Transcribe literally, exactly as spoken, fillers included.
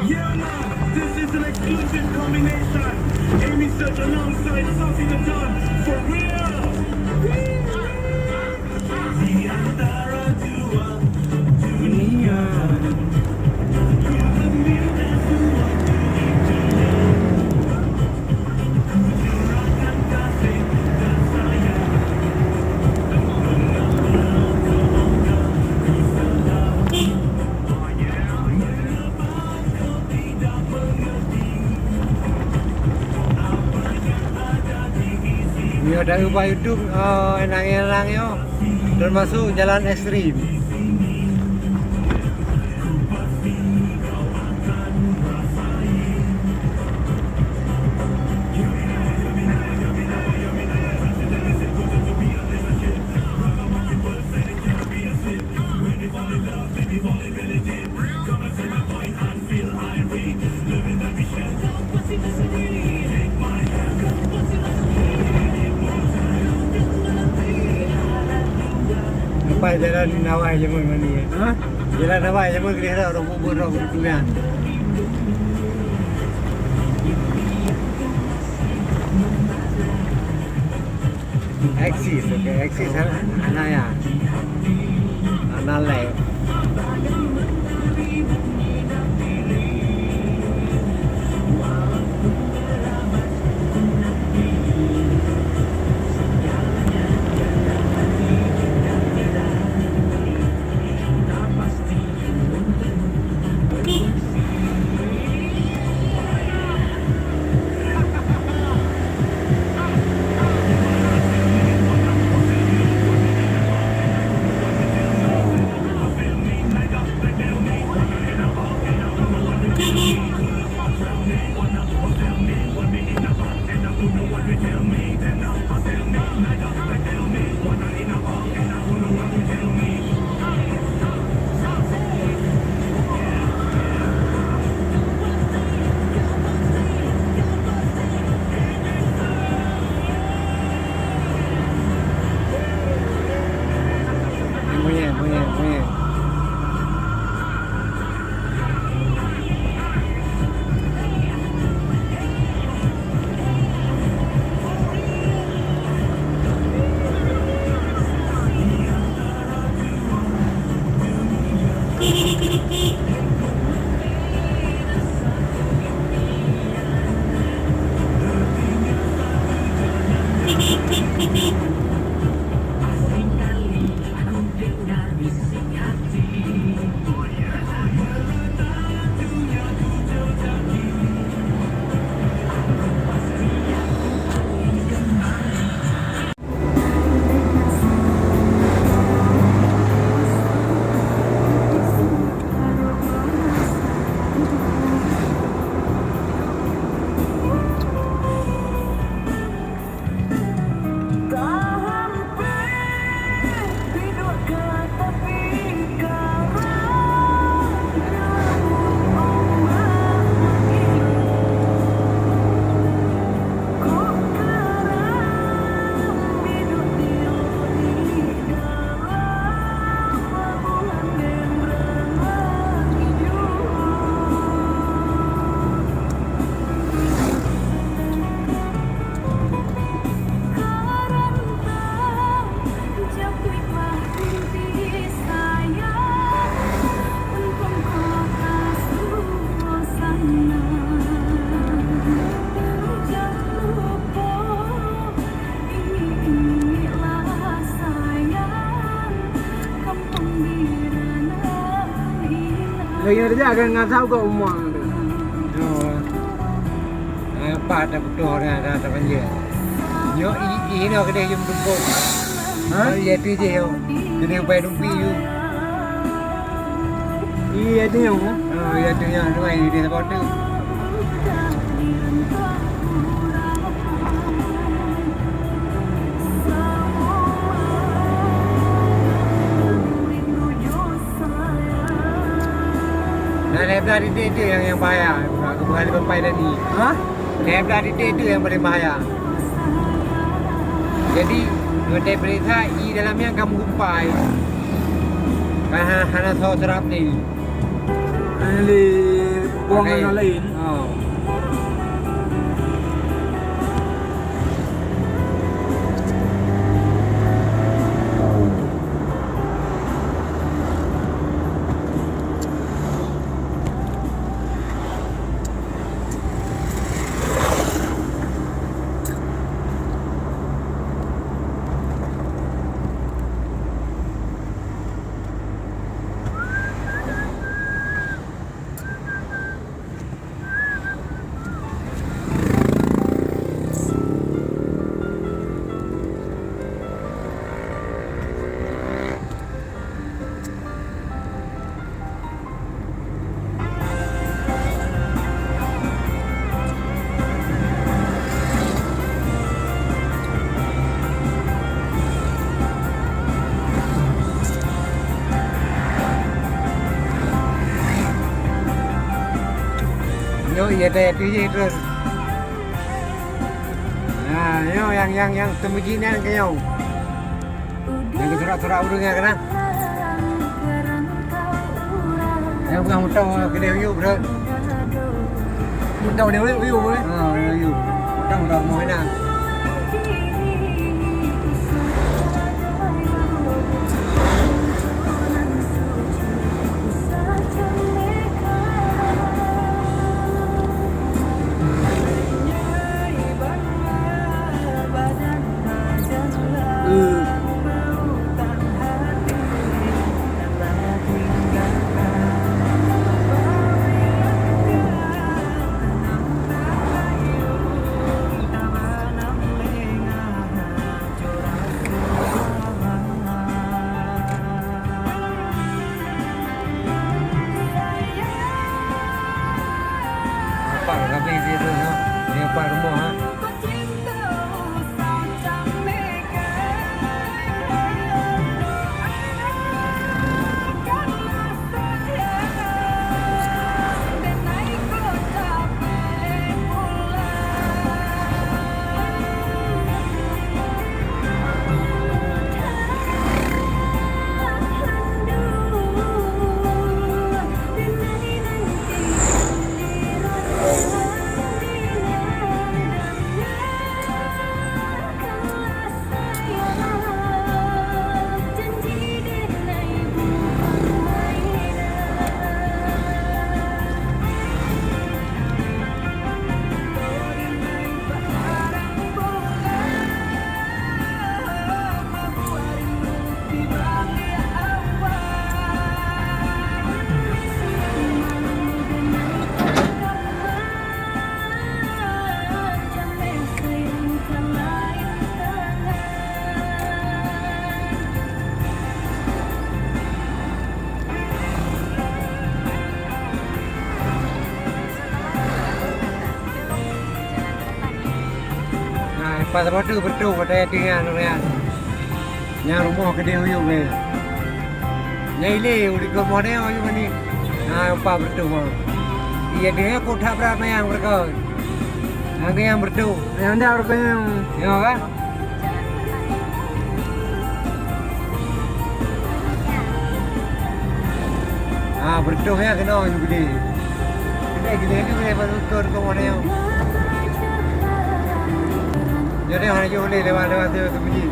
Yeah, man, this is an exclusive combination. Amy Search alongside Saucy the Don. For real. Nyoe taeu bak YouTube, eh, enang-enang nyoe, termasuk jalan ekstrim. Lepas jalan Nawai Jameun Mani, eh? Ha? Jalan Nawai Jameun kira-kira orang kubur orang kutu nyan. Axis, okey, Axis hana, hana ya. Hana left. Monyet, monyet, monyet. Lagi ada jaga ngasau kat rumah tu. Oh. Ah, pat dah beutôi dah, dah, dah banjir. Nyoe i, i, inoe keudeh jeuem tumpôk. Ha? Ah, iya tu je yo. Keudeh upai dumpi you. Iya tu nyoe. Ah, iya tu nyoe, tu ai di tempat tu. Nah, lhèe blah titik tu nyang, nyang bahaya. Aku pernah dipapai tadi. Ha? Lhèe blah titik tu nyang paling bahaya. Jadi, ngon teuperiksa, i dalam nyan ka meugupai. Ka ha-, hana soe seurap lé. Hana lé. Buang lain. Lain. Ha. Nyoe, ya, daya tuju terus. Nah, nyoe nyang, nyang, nyang teumeuji nyan keu nyoe. Nyang keu surat-surat ureueng nyan keunan. Nyang peugah mutang keudeh u yup, bro. Mutang keudeh u yup, eh? Ha, u yup. Mutang, mutang rumoh inan. Apa kami di rumah? Ni apa rumah, ha? Nah, pas batu betul kata ya tinggal nyan. Nyang rumoh keudeh u yup nyan. Nyang ilée u likot moh nyoe u yup ni. Nah, empat beureutoh moh. Iya deh, aku that brat mayang beureukoh. Nyang nyang beureutoh. Nyang dah beureukoh nyang. Nyoe kan? Ah, beureutoh ya keunoe u yup gede. Gede, gede, gede, gede, baru beureutoh, beureutoh moh nyoe. Jadi hana jeuet ulée lewat-lewat tu, tu pergi.